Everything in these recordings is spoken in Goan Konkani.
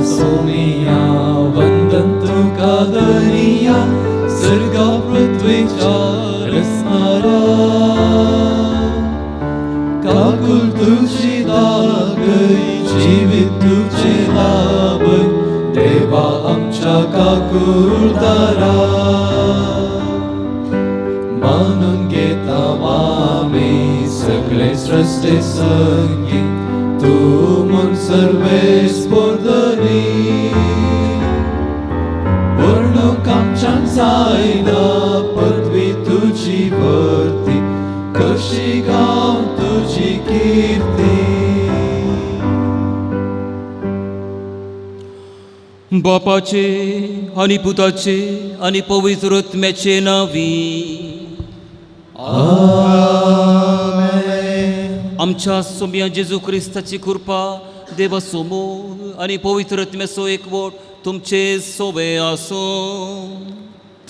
सोमिया वंदन तुका धनिया सर्गा पृथ्वीच्या रसणारा काकुल तुझी दाखय जिवीत तुझे लाभय देवा आमच्या काकुळदारा मानून घेता आमी सगळे सृष्टी संगी तूं म्हूण सर्वेस्पोर धनी वर्णूक आमच्यान जायना पृथ्वी तुजी भरती कशी गांव तुजी कीर्ती. बापाचे आनी पुताचे आनी पवित्र आत्म्याचे नांवी आमेन. आमच्या सोम्या जेजू क्रिस्ताची कृपा देवाचो मोग आनी पवित्र आत्म्याचो एकवट तुमचे सोबे आसूं.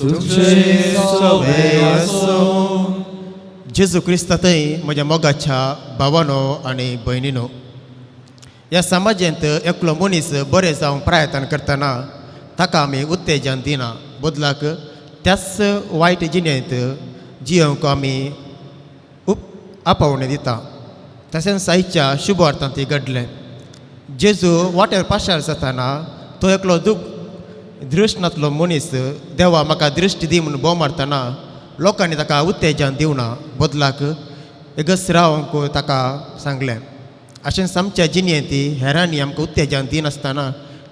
तुमचे सोबे आसूं. जेजू क्रिस्तांतय म्हज्या मोगाच्या भावानो आनी भयणीनो, ह्या समाजेंत एकलो मनीस बरें जावंक प्रयत्न करतना ताका आमी उत्तेजन दिना, बदलाक त्याच वायट जिणेंत जियोवंक आमी आपोवणें दिता. तशेंच आयच्या शुभ अर्थांत घडलें. जेजू वाटेर पाशार जातना तो एकलो दृश्ट नातलो मनीस देवा म्हाका दृश्ट दी म्हूण बोव मारतना लोकांनी ताका उत्तेजन दिवना, बदलाक एकच रावंक ताका सांगलें. अशेंच आमच्या जिणेंत हेरांनी आमकां उत्तेजन दिनासतना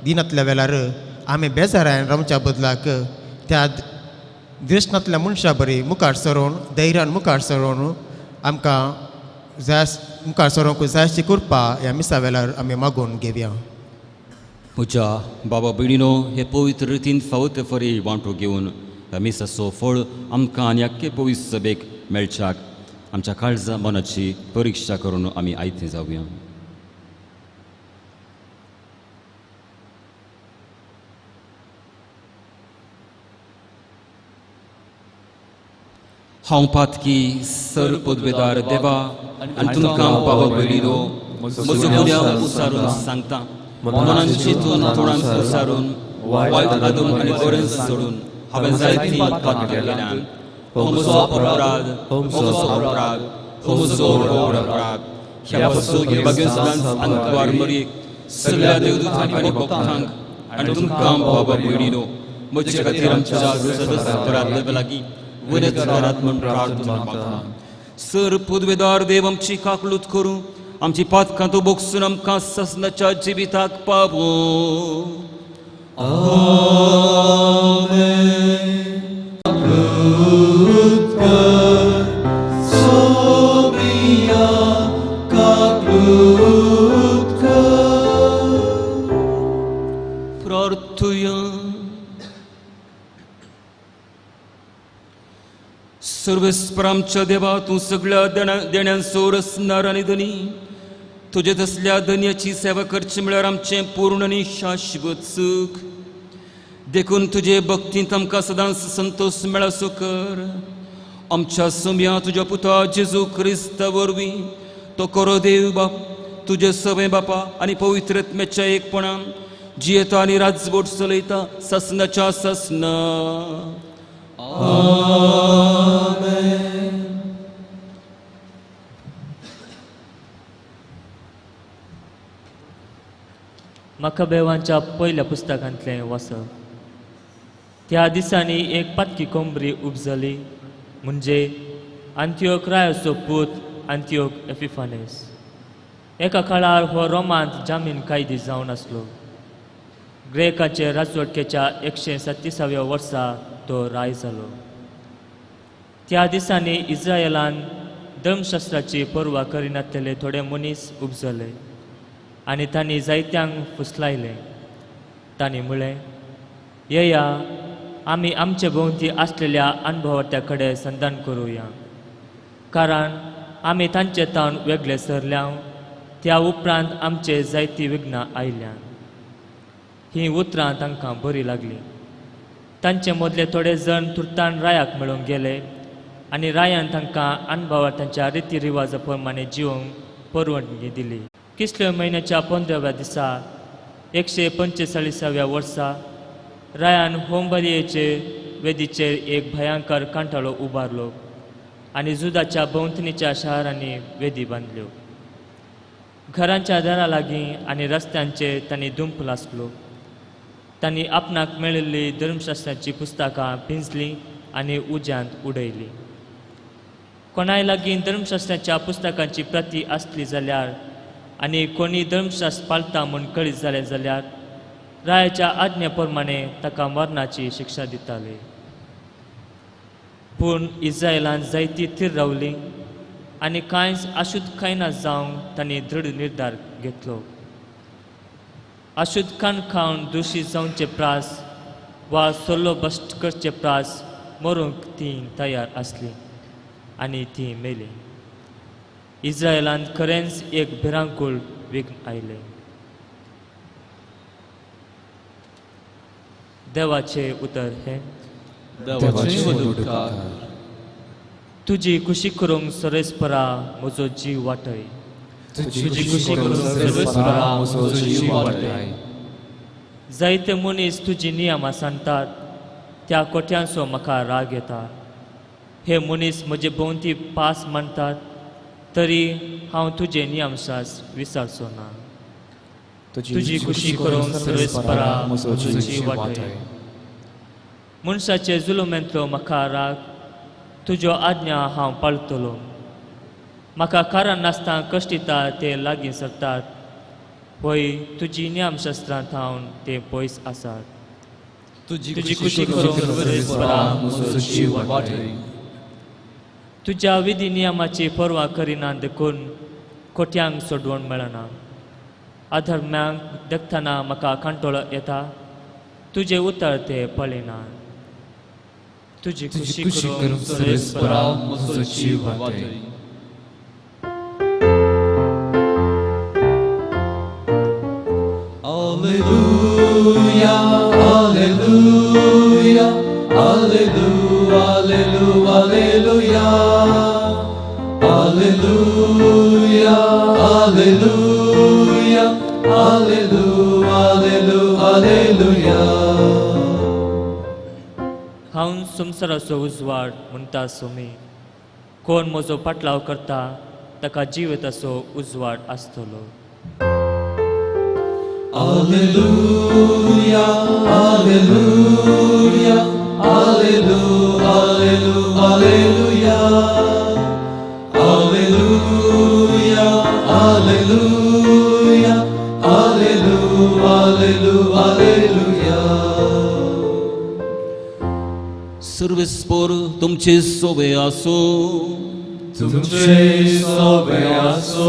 दिनातल्या वेळार आमी बेजारान रावच्या बदलाक त्या दृश्टांतल्या मनशा बरी मुखार सरोवन धैर्यान मुखार सरोवन आमकां जाय मुखार सरोवंक जाय अशी कृपा ह्या मिसा वेळार आमी मागून घेवया. म्हज्या बाबा भयणीनो, हे पवित्र रितीन फावो ते फरी वांटो घेवन ह्या मिसाचो फळ आमकां आनी आख्खे पवित्र सभेक मेळच्याक आमच्या काळजा मनाची परिक्षा करून आमी आयते जावया. हांव पातकी सर पदवेदार देवा आनी तुमकां बाबा भयणीनो म्हजो गुन्यांव उसारून सांगता. मनान चिंतून तोंडान उसारून वायट आदून आनी बरें सोडून हांवें जायतीं पातकां केल्यांत. हो म्हजो अपराध, हो म्हजो अपराध, हो म्हजो व्हड अपराध. ह्या पासून भाग्यस्तान अंतवार मरीक सगळ्या देवदूतांक आनी भक्तांक आनी तुमकां बाबा भयणीनो म्हजे खातीर आमच्या सदस्य लागीं विनंती करात म्हूण प्रार्थना मागता. सर पदवेदार देव आमची काकलूत करूं, आमची पातकां तूं बोगसून आमकां ससनाच्या जिविताक पावो. आमेन. काकलूत कर सोमिया काकलूत कर. प्रार्थुया. सर्वेस्पर आमच्या देवा, तूं सगळ्या देण्यांचो रसणार आनी धनी, तुजे तसल्या धनयाची सेवा करची म्हळ्यार आमचें पूर्ण आनी शाश्वत सूख. देखून तुजे भक्तींत आमकां सदांच संतोश मेळसो कर. आमच्या सोम्या तुज्या पुता जेजू क्रिस्ता वरवीं तो करो देव बाप तुजे सवे बापा आनी पवित्र आत्म्याच्या एकपणान जियेता आनी राजवट चलयता ससनाच्या ससना. आमेन. मकबेवांच्या पयल्या पुस्तकांतलें वाचप. त्या दिसांनी एक पातकी कोंबरी उपजली, म्हणजे आंतियोक रायाचो पूत आंतियोक एपिफानेस. एका काळार हो रोमांत जामीन कायदी जावन आसलो. ग्रेकाचे राजवटकेच्या 137व्या वर्सा तो राय जालो. त्या दिसांनी इस्रायलान धर्मशास्त्राची पर्वा करिनासलेले थोडे मनीस उपजले आनी तांणी जायत्यांक फुसलायलें. तांणी म्हळें, येया आमी आमचे भोंवती आसलेल्या अणभवात्या कडेन संधान करुया, कारण आमी तांचे तावन वेगळे सरल्या. त्या उपरांत आमचे जायतीं विघ्नां आयल्यान. हीं उतरां तांकां बरीं लागलीं. तांचे मदले थोडे जण तुर्तान रायाक मेळूंक गेले आनी रायान तांकां अणभवात तांच्या रिती रिवाजा प्रमाणे जिवंक परवानगी दिली. किसल्या म्हयन्याच्या 15व्या दिसा 145व्या वर्सा रायान होमबलयेचे वेदीचेर एक भयंकर कांठाळो उबारलो आनी जुदाच्या भोंवतणीच्या शारांनी वेदी बांदल्यो. घरांच्या दारा लागीं आनी रस्त्यांचेर तांणी दुंप लासलो. तांणी आपणाक मेळिल्ली धर्मशास्त्राचीं पुस्तकां पिंजलीं आनी उज्यांत उडयलीं. कोणाय लागीं धर्मशास्त्राच्या पुस्तकांची प्रती आसली जाल्यार आनी कोणी धर्मशास्त्र पाळता म्हूण कळीत जालें जाल्यार रायाच्या आज्ञे प्रमाणे ताका मरणाची शिक्षा दिताले. पूण इस्रायलान जायती थीर रावली आनी कांयच अशुद्ध खायना जावंक तांणी दृढ निर्धार घेतलो. अशुद्ध खाण खावन दुशीत जावचे प्रास वा सोल्लो बश्ट करचे प्रास मरूंक ती तयार आसली आनी ती मेली. इस्रायलान खरेंच एक भिरांकूळ विघ्न आयलें. देवाचें उतर हें. तुजी खुशी करूंक सरेस्परा म्हजो जीव वाटय. तुजी खुशी करूंक सरेस्परा म्हजो जीव वाटय. जायते मनीस तुजी नियमां सांगतात त्या कोट्यांचो म्हाका राग येता. हे मनीस म्हजे भोंवती पास मानतात तरी हांव तुजे नियमशास्त्र विसरचो ना. तुजी खुशी करूंक सरेस्परा म्हजो जीव वाटय. मनशाचे जुलुमेंतलो म्हाका राग, तुज्यो आज्ञा हांव पाळटलो. म्हाका कारण नासतना कश्टिता ते लागीं सरतात, पळय तुजी नियमशास्त्रां थावन ते पयस आसात. तुजी खुशी करूंक सरेस्परा म्हजो जीव वाटय. तुज्या विधी नियमाची पर्वा करिना देखून कोट्यांक सोडवण मेळना. अधर्म्यांक देखतना म्हाका कांटोळो येता, तुजें उतर ते पळयना. तुजी खुशी करूंक सरेस्परा म्हजो जीव वाटय. Alleluia, alleluia, alleluia, alleluia, alleluia, alleluia, alleluia, alleluia. हांव संवसाराचो उजवाड म्हणटा सोमी. कोण म्हजो पाटलाव करता ताका जिविताचो उजवाड आसतलो. Alleluia, alleluia, alleluia, alleluia, alleluia, alleluia, alleluia, alleluia. सर्वेस्पोर तुमचे सोबे आसो. तुमचे सोबे आसो.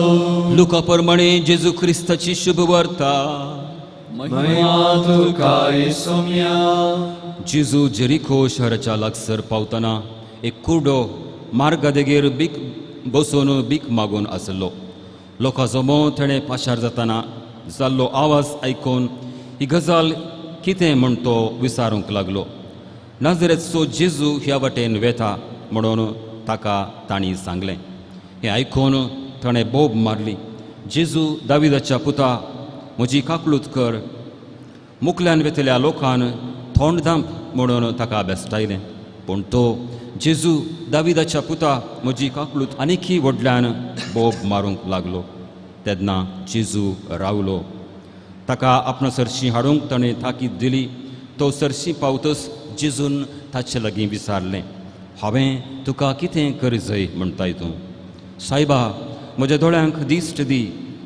लुका प्रमाणे जेजू क्रिस्ताची शुभ वार्ता. महिमा तुका सोम्या. जेजू जेरिको शहराच्या लागसर पावतना एक कुर्डो मार्गा देगेर बीक बसून बीक मागून आसलो. लोकांचो मोव तेणें पाशार जातना जाल्लो आवाज आयकून ही गजाल कितें म्हण तो विचारूंक लागलो. नाजरेचो जेजू ह्या वाटेन वेता म्हणून ताका तांणी सांगलें. हें आयकून ताणें बोब मारली, जेजू दाविदाच्या पुता, म्हजी काकलूत कर. मुखल्यान वेतल्या लोकान थोंड धांप म्हणून ताका बेस्टायलें, पूण तो जेजू दाविदाच्या पुता म्हजी काकलूत आनीकी व्हडल्यान बोब मारूंक लागलो. तेन्ना जेजू रावलो. ताका आपणा सरशी हाडूंक ताणें ताकीद दिली. तो सरशी पावतच जेजून ताचे लागीं विचारलें, हांवें तुका कितें करजय म्हणटाय तूं? सायबा, म्हज्या दोळ्यांक दिश्ट दी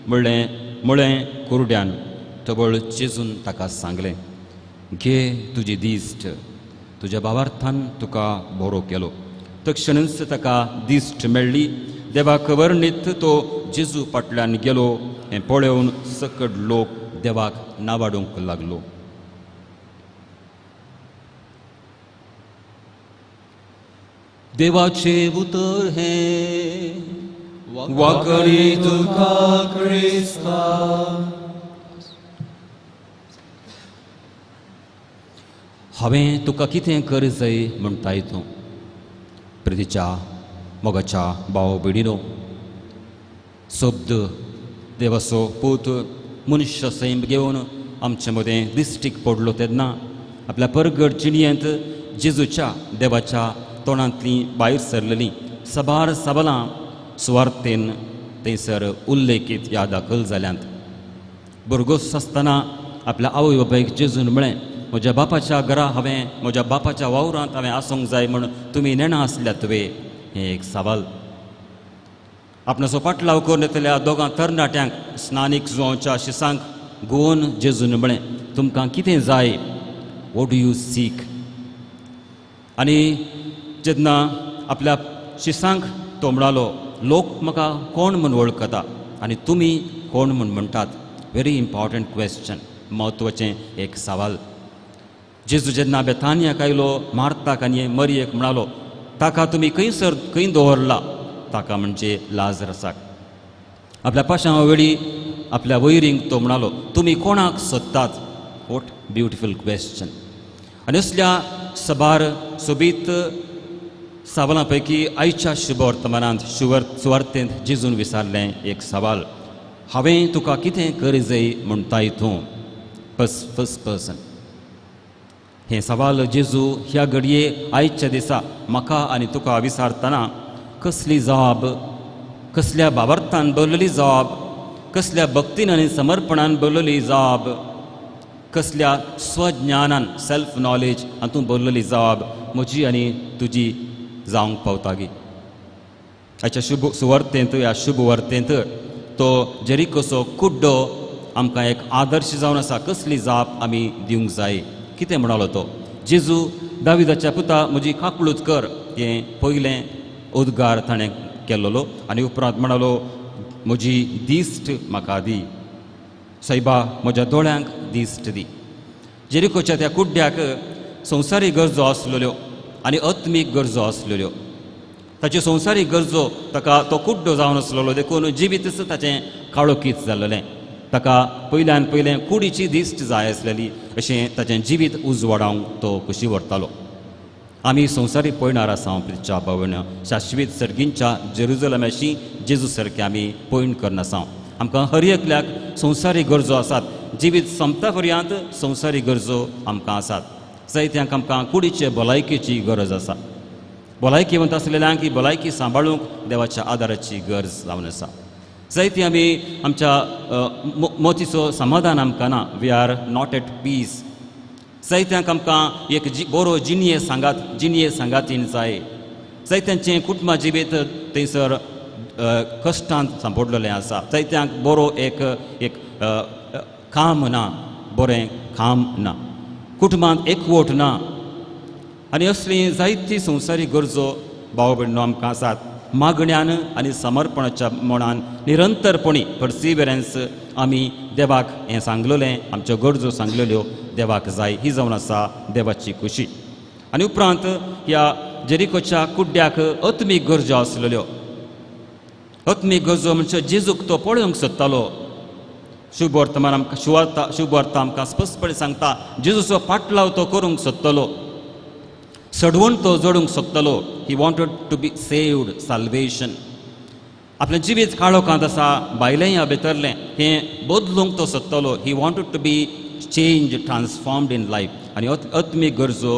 म्हणलें कुरड्यान. तबळ जेजून ताका सांगलें, घे तुजी दिश्ट, तुज्या भावार्थान तुका बरो केलो. तक्षणच ताका दिश्ट मेळ्ळी. देवाक वर्णीत तो जेजू फाटल्यान गेलो. हें पळोवन सकड लोक देवाक नावाडूंक लागलो. देवाचें उतर हें. वाकडी तुका क्रिस्ता. हांवें तुका कितें करजय म्हणटाय तूं? प्रितीच्या मोगाच्या भाव भयणीनो, शब्द देवाचो पूत मनुष्य सैम घेवन आमचे मदें दिश्टीक पडलो तेन्ना आपल्या परगट जिणयेंत जेजूच्या देवाच्या तोंडांतलीं भायर सरलेलीं सबार सबलां सुवार्थेन थंयसर उल्लेखीत या दाखल जाल्यांत. भुरगोस आसतना आपल्या आवय बापायक जेजून म्हळें, म्हज्या बापाच्या घरा हांवें म्हज्या बापाच्या वावरांत हांवें आसूंक जाय म्हूण तुमी नेणा आसल्यात वे, हें एक सवाल. आपणाचो पाटलाव करून येतल्या दोगां तरणाट्यांक स्नानीक जुवांच्या शिसांक गोवन जेजून म्हळें, तुमकां कितें जाय, what do you सीक. आनी जेन्ना आपल्या शिसांक तो म्हणालो, लोक म्हाका कोण म्हूण वळखता आनी तुमी कोण म्हूण म्हणटात, व्हेरी इम्पॉर्टंट क्वेश्चन, म्हत्वाचें एक सवाल. जेजू जेन्ना बेतानियाक आयलो मार्ताक आनी मरियेक म्हणालो, ताका तुमी खंयसर खंय दवरला, ताका म्हणजे लाजरसाक. आपल्या पाशां वेळी आपल्या वैरींक तो म्हणालो, तुमी कोणाक सोदतात, what beautiful question. आनी असल्या सबार सोबीत सवालां पैकी आयच्या शुभ वर्तमानांत सुवार्थेंत जेजून विचारलें एक सवाल, हांवें तुका कितें करजय म्हणटाय तूं, फर्स्ट पर्सन. हें सवाल जेजू ह्या घडये आयच्या दिसा म्हाका आनी तुका विचारतना कसली जबाब, कसल्या बाबर्थान बरलेली जबाब, कसल्या भक्तीन आनी समर्पणान बरलेली जबाब, कसल्या स्वज्ञानान सेल्फ नॉलेज हातूंत बरलेली जबाब म्हजी आनी तुजी जावंक पावतागी. आयच्या शुभ सुवार्थेंत ह्या शुभ वार्तेंत तो जेरिकोचो कुड्डो आमकां एक आदर्श जावन आसा. कसली जाप आमी दिवंक जाय, कितें म्हणालो तो, जेजू दाविदाच्या पुता म्हजी काकळूत कर, हें पयलें उद्गार ताणें केल्लो. आनी उपरांत म्हणालो, म्हजी दिश्ट म्हाका दी, सायबा म्हज्या दोळ्यांक दिश्ट दी. जेरिकोच्या त्या कुड्ड्याक संवसारीक गरजो आसलेल्यो आनी आत्मीक गरजो आसलेल्यो. ताच्यो संवसारीक गरजो ताका तो कुड्डो जावन आसलेलो, देखून जिवीतच ताचें काळोखीत जाल्लें. ताका पयल्यान पयलें कुडीची दिश्ट जाय आसलेली, अशें ताचें जिवीत उजवाडावंक तो खुशी व्हरतालो. आमी संवसारीक पयणार आसा प्रिच्या भवन शाश्वीत सर्गींच्या जेरुजलमाशी जेजू सारकें आमी पयण करनासा. आमकां हर एकल्याक संवसारीक गरजो आसात, जिवीत सोंपता पर्यंत संवसारीक गरजो आमकां आसात. जायत्यांक आमकां कुडीचे भलायकेची गरज आसा, भलायकेवंत आसलेल्यांक ही भलायकी सांबाळूंक देवाच्या आदाराची गरज जावन आसा. जायती आमी आमच्या मोतीचो समाधान आमकां ना, we are not at peace. जायत्यांक आमकां एक बरो जिणये सांगात, जिणये सांगातीन जाय. जायत्यांचें कुटुंबा जिवीत थंयसर कश्टांत सांपडलेलें आसा. जायत्यांक बरो एक एक काम ना, बरें काम ना, कुटुंबांत एकवट ना. आनी असली जायती संवसारीक गरजो भाव भयणो आमकां आसात. मागण्यान आनी समर्पणाच्या मनान निरंतरपणी पर्सिवरन्स आमी देवाक हें सांगलेलें, आमच्यो गरजो सांगलेल्यो देवाक जाय, ही जावन आसा देवाची खुशी. आनी उपरांत ह्या जेरिकोच्या कुड्ड्याक आत्मीक गरजो आसलेल्यो. आत्मीक गरजो म्हणजे जेजूक तो पळोवंक सोदतालो. शुभ वर्तमान आमकां शुभ वार्ता आमकां स्पश्टपणे सांगता, जेजूचो पाटलाव तो करूंक सोदतालो, सडवण तो जोडूंक सोदतालो. He wanted to be saved, salvation. आपलें जिवीत काळोखांत आसा, भायलें या भितरलें, हें बदलूंक तो सोदतालो. He wanted to be change, transformed in life. आनी आत्मीक गरजो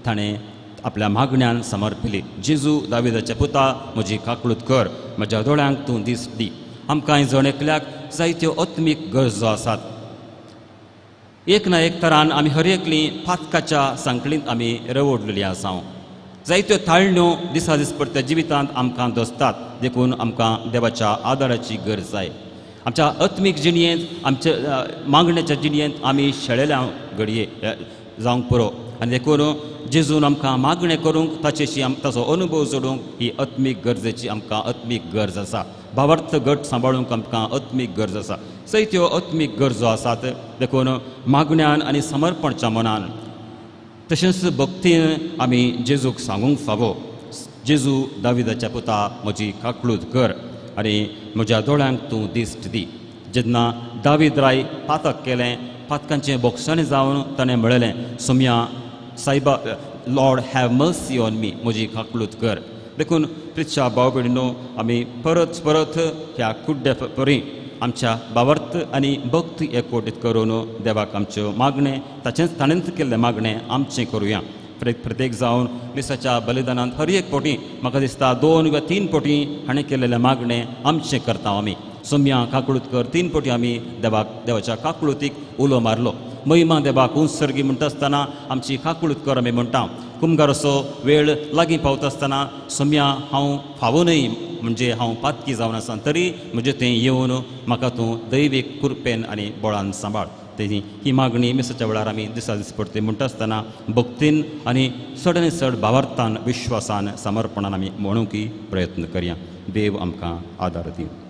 ताणें आपल्या मागण्यान समर्पिली, जेजू दाविदाच्या पुता म्हजी काकळूत कर, म्हज्या दोळ्यांक तूं दीस दी. आमकां जण एकल्याक जायत्यो आत्मीक गरजो आसात. एक ना एक तरान आमी हर एकली पातकाच्या सांकळींत आमी रवडलेली आसा. जायत्यो ताळण्यो दिसा दिसपडत्या जिवितांत आमकां दसतात, देखून आमकां देवाच्या आदाराची गरज जाय. आमच्या आत्मीक जिणयेंत, आमच्या मागण्याच्या जिणयेंत आमी शेळेल्या घडये जावंक पुरो. आनी देखून जेजून आमकां मागणें करूंक, ताचेशी ताचो अनुभव जोडूंक ही आत्मीक गरजेची आमकां आत्मीक गरज आसा. भावार्थ गट सांबाळूंक आमकां आत्मीक गरज आसा. जायत्यो आत्मीक गरजो आसात, देखून मागण्यान आनी समर्पणच्या मनान तशेंच भक्तीन आमी जेजूक सांगूंक फावो, जेजू दाविदाच्या पुता म्हजी काकळूत कर आनी म्हज्या दोळ्यांक तूं दिश्ट दी. जेन्ना दावीद राय पातक केलें, पातकांचें बोगसाणें जावन ताणें म्हणलें, सोम्या सायबा, Lord have mercy on me, म्हजी काकळूत कर. देखून प्रिच्या भाव भयणीनो, आमी परत परत ह्या कुड्ड्या परी आमच्या भावार्थ आनी भक्त एकवटीत करून देवाक आमच्यो मागणें ताचेंच ताणेंच केल्लें मागणें आमचें करुया. प्रत्येक जावन मिसाच्या बलिदानांत हर एक पोटी म्हाका दिसता 2 वा 3 पोटी हाणें केल्लें मागणें आमचें करता आमी. सोम्या काकळूत कर 3 पोटी आमी देवाक देवाच्या काकळुतीक उलो मारलो. महिमा देवाक उत्सर्गी म्हणटा आसतना आमची काकळूत कर आमी म्हणटा. कुमगार असो वेळ लागीं पावता आसतना सोम्या हांव फावो न्हय म्हणजे हांव पातकी जावन आसा तरी म्हजें थंय येवन म्हाका तूं दैवीक कृपेन आनी बळान सांबाळ. तेजी ही मागणी मिसाच्या वेळार आमी दिसा दीस पडटी म्हणटा आसतना भक्तीन आनी चड आनी चड भावार्थान विश्वासान समर्पणान आमी म्हणूंक प्रयत्न करया. देव आमकां आदार दिवं.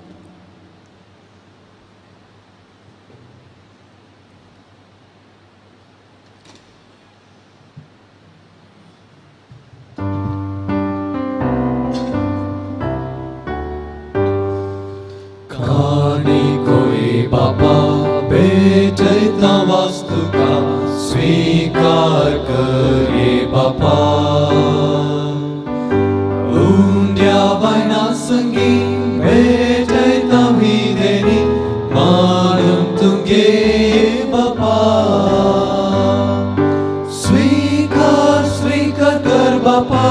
बापा भेटयता वास्तुका स्वीकार करे बापा. उंड्या बायना संगी भेटयता विदेनी मानम तुंगे बापा. स्वीकार स्वीकार कर बापा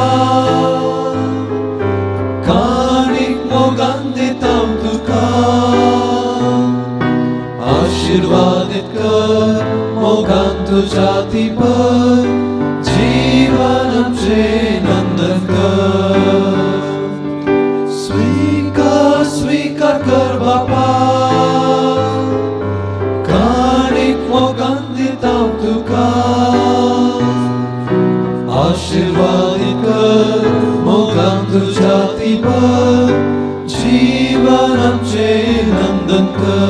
काणीक मोगान दिता तुका. आशीर्वादित कर मोगान तुझ्या पर जीवन आमचे नंदन कर. स्वीकार स्वीकार कर बापा काणीक मोगान दिता तुका. आशीर्वादित कर मोगान तुझ्या पर जीवन आमचे नंदन कर.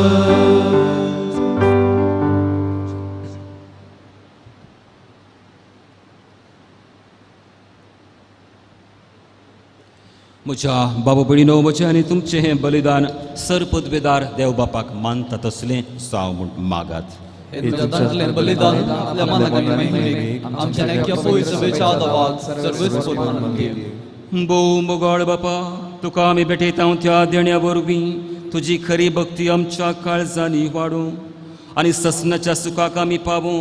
म्हज्या बाबा भयणीनो म्हजें आनी तुमचें हें बलिदान सर पदवेदार देव बापाक मानता तसलें साव म्हूण मागात. बलिदान आपल्या मनाक आनी महिमेक आमच्या नेक्या पयस सभेच्या आदावाक सर्वस्व भोव मोगाळ बापा तुका आमी भेटयता त्या देण्या वरवीं तुजी खरी भक्ती आमच्या काळजांनी वाडूं आनी ससनाच्या सुखाक आमी पावूं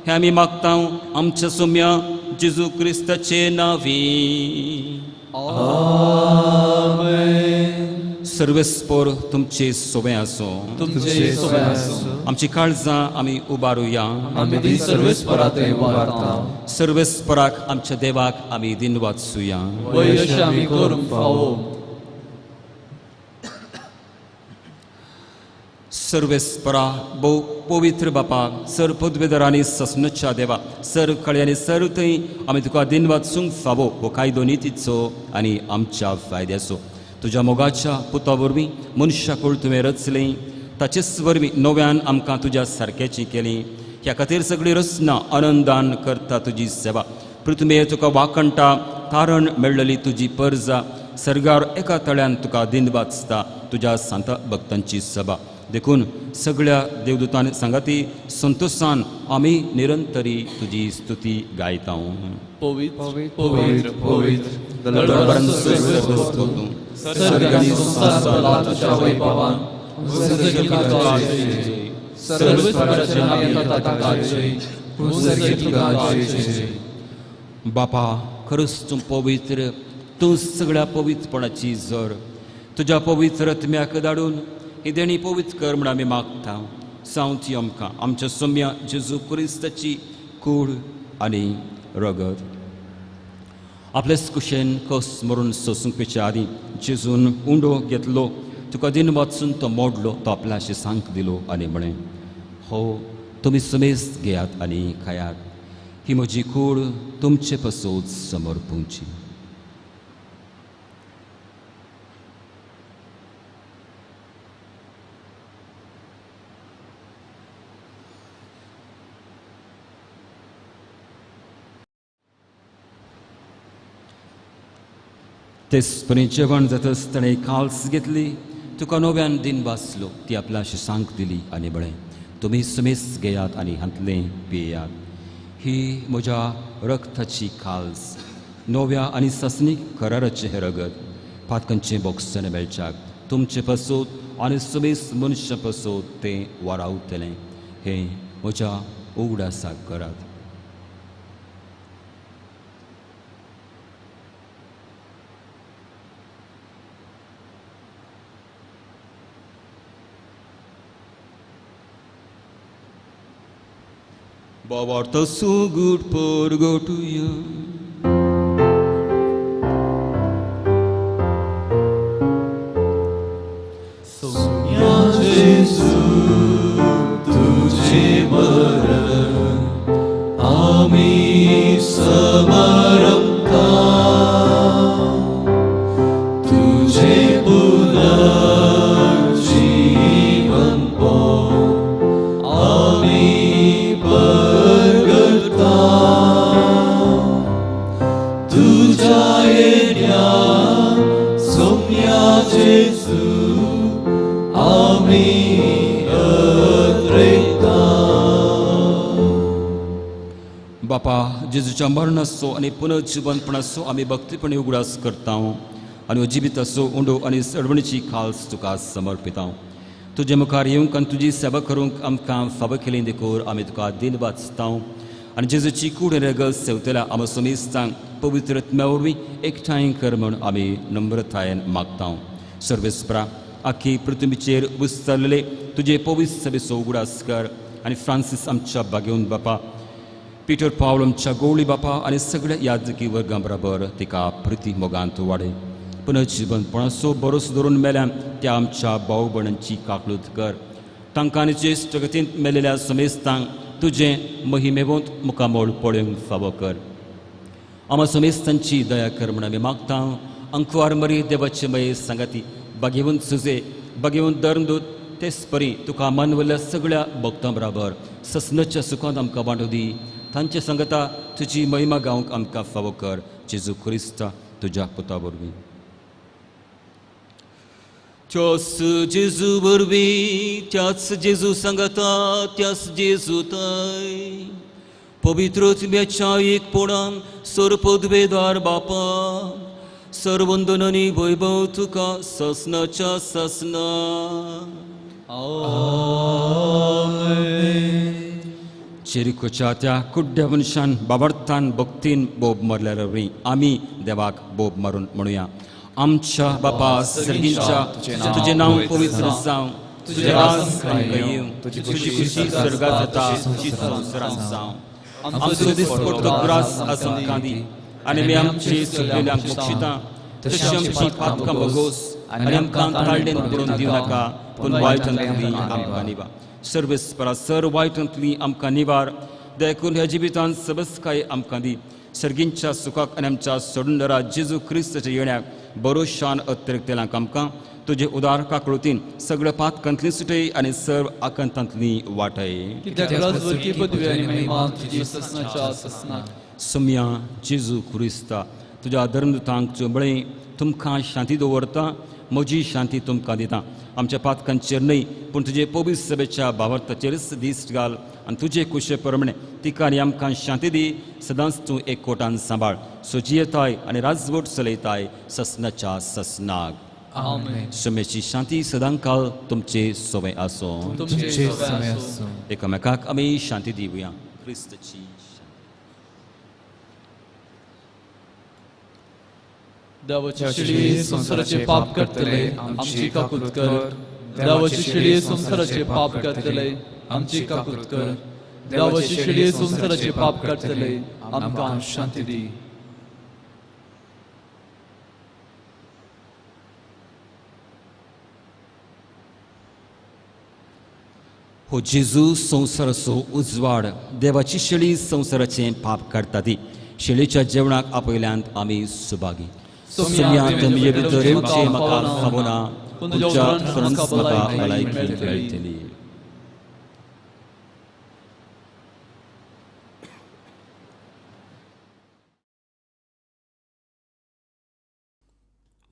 हें आमी मागता आमच्या सोम्या जेजू क्रिस्ताचे नांवी. आमेन. सर्वेस्पोर तुमचे सोबें आसूं. तुमचे सोबें आसूं. आमची काळजां आमी उबारुया. आमी ती सर्वेस्परा थंय उबारता. सर्वेस्पराक आमच्या देवाक आमी दिनवादसुया. वय अशें आमी करूंक फावो. सर्वेस्परा भोव पवित्र बापा सर पदवेदार आनी ससनच्या देवा सर कळे आनी सर थंय आमी तुका दिनवाद सूंक फावो हो कायदो नितीचो आनी आमच्या फायद्याचो. तुज्या मोगाच्या पुता वरवीं मनशाकूळ तुवें रचलें ताचेच वरवीं नव्यान आमकां तुज्या सारक्याची केली. ह्या खातीर सगळी रचना आनंदान करता तुजी सेवा. पृथ्वीर तुका वाखणटा तारण मेळ्ळली तुजी परजा सर्गार एका तळ्यान तुका दिनवाचता तुज्या सांता भक्तांची सभा. देखून सगळ्या देवदूतान सांगाती संतोषान आमी निरंतरी तुजी स्तुती गायता. पवित्र पवित्र पवित्र बापा खरंच तूं पवित्र, तूं सगळ्या पवित्रपणाची जर. तुज्या पवित्र आत्म्याक धाडून ही देणी पवित्र कर म्हण आमी मागता. सावती आमकां आमच्या सोम्या जेजू क्रिस्ताची कूड आनी रगत. आपलेच कुशेन कस मरून सोसूंक आदीं जेजून उंडो घेतलो, तुका दिन वाचून तो मोडलो, तो आपल्या शिसांक दिलो आनी म्हळें, हो तुमी समेस्त घेयात आनी खायात, ही म्हजी कूड तुमचे पसोत समर्पूंची. तेच परी जेवण जातच ताणें काल्स घेतली, तुका नव्यान दिन वाचलो, ती आपल्या शिसांक दिली आनी म्हळें, तुमी समेस्त घेयात आनी हांतलें पियेयात, ही म्हज्या रक्ताची काल्स, नव्या आनी सासणीक कराराचें हें रगत, पातकांचें बोगसण मेळच्याक तुमचे पासत आनी समेस्त मनशां पासत तें वारावतलें. हें म्हज्या उगडासाक करात. बाबार्थ सुगूट परगटुया. सोम्या जेजू तुझे मरण आमी समर्पता, तुझे पुनर्जीवन आमी परगटता, तुझ्या येण्या सोम्या जेजू आमी अद्रेता. बापा, जेजूच्या मरणाचो आनी पुनर्जिवनपणाचो आमी भक्तीपणी उगडास करता आनी जिविताचो उंडो आनी सडवणीची खास तुका समर्पिता. तुजे मुखार येवंक आनी तुजी सेवा करूंक आमकां फावो केली देखून आमी तुका दिन वाचता आनी जेजूची कूड रगत सेवतल्या आमकां समेस्तांक पवित्र आत्म्या वरवीं एकठांय कर म्हूण आमी नम्रतायेन मागता. सर्वेस्परा, आखी पृथ्वीचेर विस्तारलेले तुजे पवित्र सभेचो उगडास कर आनी फ्रांसीस आमच्या बागेवन बापा, पिटर पावल आमच्या गोवळी बापा आनी सगळ्या यादकी वर्गां बराबर तिका प्रिती मोगांत वाडय. पुनर्जिवनपणाचो भरोसो धरून मेल्यान त्या आमच्या भाव भयणांची काकळूत कर. तांकां आनी ज्येश्ठ गतींत मेलेल्या समेस्तांक तुजें महिमेवंत मुखामोळ पळोवंक फावो कर. आमा समेस्तांची दया कर म्हूण आमी मागता. अंकवार मरी देवाचे मये सांगाती बागेवन सुजे बागेवन धर्मदूत तेच परी तुका मानवल्ल्या सगळ्या भक्तां बराबर ससनाच्या सुखांत आमकां वांटो दी. तांचे सांगता तुजी महिमा गावंक आमकां फावो कर. जेजू क्रिस्ता तुज्या पुता वरवीं. त्याच जेजू वरवीं, त्याच जेजू सांगता, त्याच जेजू ताय पवित्र आत्म्याच्या एकपणान सर्वपदवेदार बापा, सर्वंदन आनी वैभव तुका ससनाच्या ससना. आमेन. जेरिकोच्या त्या कुड्ड्या मनशान बाबर्थान भक्तीन बोब मारल्या वरवीं आमी देवाक बोब मारून म्हणुया. आमच्या बापा सर्गींच्या, तुजें नांव पवित्र जावं, तुजें राज आमकां येवं, तुजी खुशी स्वर्गांत जाता तशी संवसारांत जावं. आमचो दिसपट्टो ग्रास आज आमकां दी आनी आमी आमचे चुकलेल्यांक बक्षिता तशी आमची पातकां भोगोस आनी आमकां ताळडेन पडून दिवं नाका, पूण वायटांतली आमकां निवार. सर्वेस्परा, सर वायटांतली आमकां निवार. देखून ह्या जिवितांत सबसकाय आमकां दी. सर्गींच्या सुखाक आनी आमच्या सोडूनदारा जेजू क्रिस्ताच्या येण्याक बरोशान अतिरिक्तल्यांक आमकां तुजे उदार काकळुतीन सगळ्या पातकांतली सुटय आनी सर्व आकांतांतली वाटय. सोम्या जेजू क्रिस्ता, तुज्या धर्मदूतांक चुंबळे तुमकां शांती दवरता, म्हजी शांती तुमकां दिता. आमच्या पातकांचेर न्हय पूण तुजे पवित्र सभेच्या भावार्थाचेरच दिश्ट घाल आनी तुजे कुशे प्रमाणे तिका आनी आमकां शांती दी. सदांच तूं एकवटान सांबाळ, सजियताय आनी राजवट चलयताय ससनाच्या ससनाक. समेची शांती सदांकाल तुमचे सोवे आसूं. एकामेकाक आमी शांती दिवया. क्रिस्ताची देवाची शिडी संवसाराचे पाप करतले आमची काकूत कर. देवाची शिडी संवसाराचे पाप करतले आमची काकूत कर. देवाची शिडी संवसाराचे पाप करतले आमकां शांती दी. हो जेजू संवसाराचो उजवाड, देवाची शेळी संवसाराचें पाप काडटा ती शेळीच्या जेवणाक आपयल्यांत आमी सुभागी. सोम्या, तुमचे भितर येवचें म्हाका फावो ना, तुमच्या उपरांत म्हाका भलायकी मेळटली.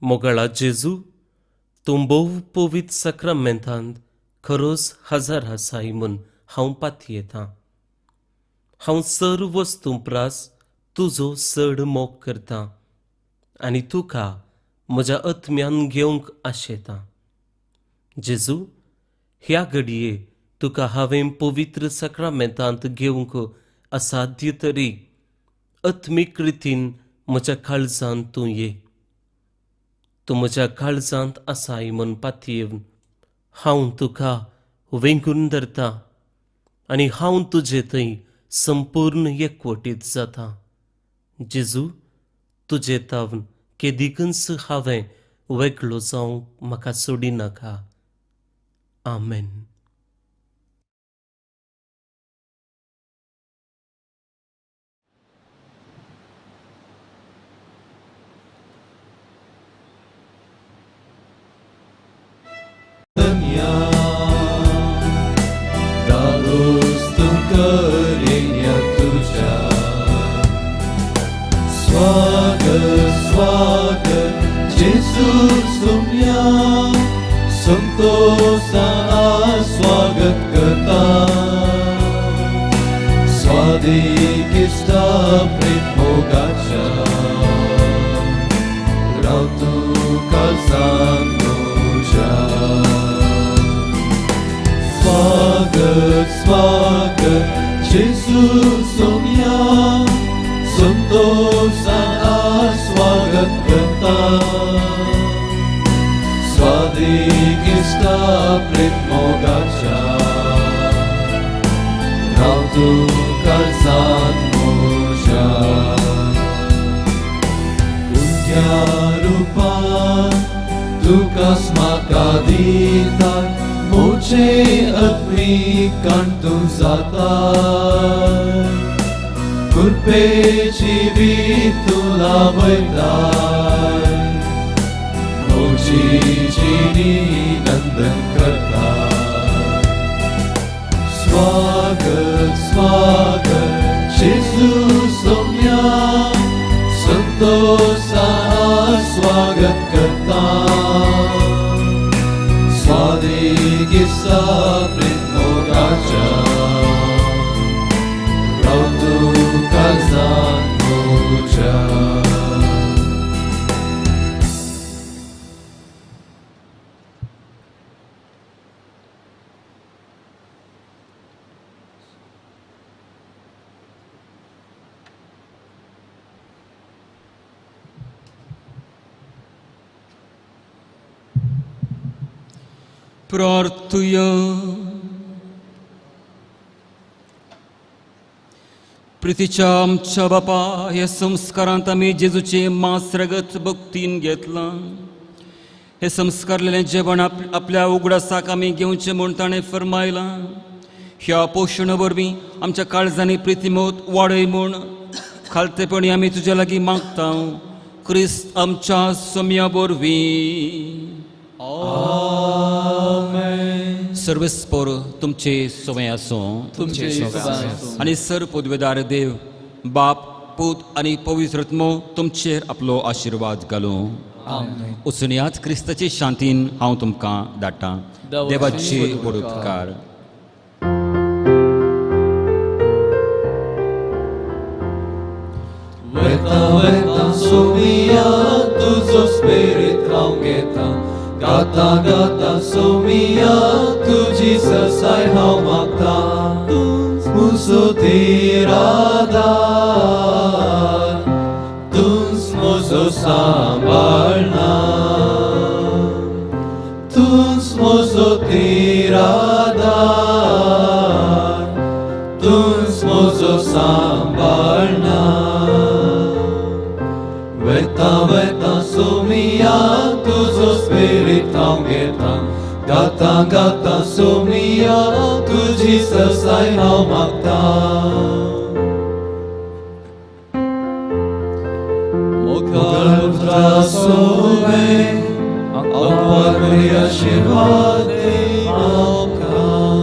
मोगाळा जेजू, तूं भोव पवित्र साक्रामेंतांत खरोच हजार आसाय म्हूण हांव पातयेतां. हांव सर्व वस्तूं प्रास तुजो चड मोग करतां आनी तुका म्हज्या आत्म्यान घेवंक आशेतां. जेजू, ह्या घडये तुका हांवें पवित्र साक्रामेंतांत घेवंक असाध्य तरी आत्मीक रितीन म्हज्या काळजांत तूं ये. तूं म्हज्या काळजांत आसाय म्हूण पातयेवन हांव तुका वेंगून धरता आनी हांव तुजे थंय संपूर्ण एकवटीत जाता. जेजू, तुजे तावन केदिकूच हांवें वेगळो जावंक म्हाका सोडिनाका. आमेन. संतोषान स्वागत करता, स्वादिक इश्टा प्रेम मोगाच्या राव तुका सांगोच्या. स्वागत स्वागत जेजू सोम्या, संतोषान स्वागत करता, स्वादिक इश्टा प्रेम मोगाच्या राव तुका सांगोच्या. उंच्या रुपान तुकाच म्हाका दिता, मोचे आत्मीक तूं जाता, कृपेची वीत तूं लाभयता, मोची जिणी नंदन करता. स्वागत स्वागत जेजू सोम्या, संतोषान स्वागत करता, स्वादिक इश्टा प्रेम मोगाच्या राव तुका सांगोच्या. प्रार्थुया. प्रितीच्या आमच्या बापा, ह्या संस्कारांत आमी जेजूचें मांस रगत भक्तीन घेतलां. हें संस्कारलेलें जेवण आपल्या उगडासाक आमी घेवचें म्हूण ताणें फर्मायलां. ह्या पोशण वरवीं आमच्या काळजांनी प्रितीमोत वाडय म्हूण खालतेपणी आमी तुज्या लागीं मागता, क्रिस्त आमच्या सोम्या वरवीं. आमेन. सर्वेस्पोर तुमचे सोवे आसूं आनी सर पदवेदार देव बाप पूत आनी पवित्र आत्मो तुमचेर आपलो आशिर्वाद घालूं. वचुनयात क्रिस्ताचे शांतीन हांव तुमकां धाडटां. देवाचे व्हड उपकार. वेता वेता सोमिया तुजो स्पिरीत हांव घेता, गाता गाता सोमिया तुजी ससाय हांव मागता, तूंच म्हजो तिरादार, तूंच म्हजो सांबाळना, तूंच म्हजो तिरादार, तूंच म्हजो सांबाळना. वेता वेता सोमिया तुजो स्पिरीत हांव घेता, गाता गाता सोमिया तुजी ससाय हांव मागता. मुखार पुत्रा सोवे आशिर्वाद आमकां.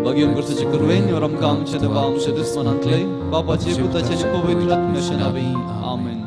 भाग्यम करचें कृपेन आमकां आमच्या देवा आमच्या दुस्मनांतले बापाचे पुताचे आनी पवित्र आत्म्याच्या नांवान. आमेन.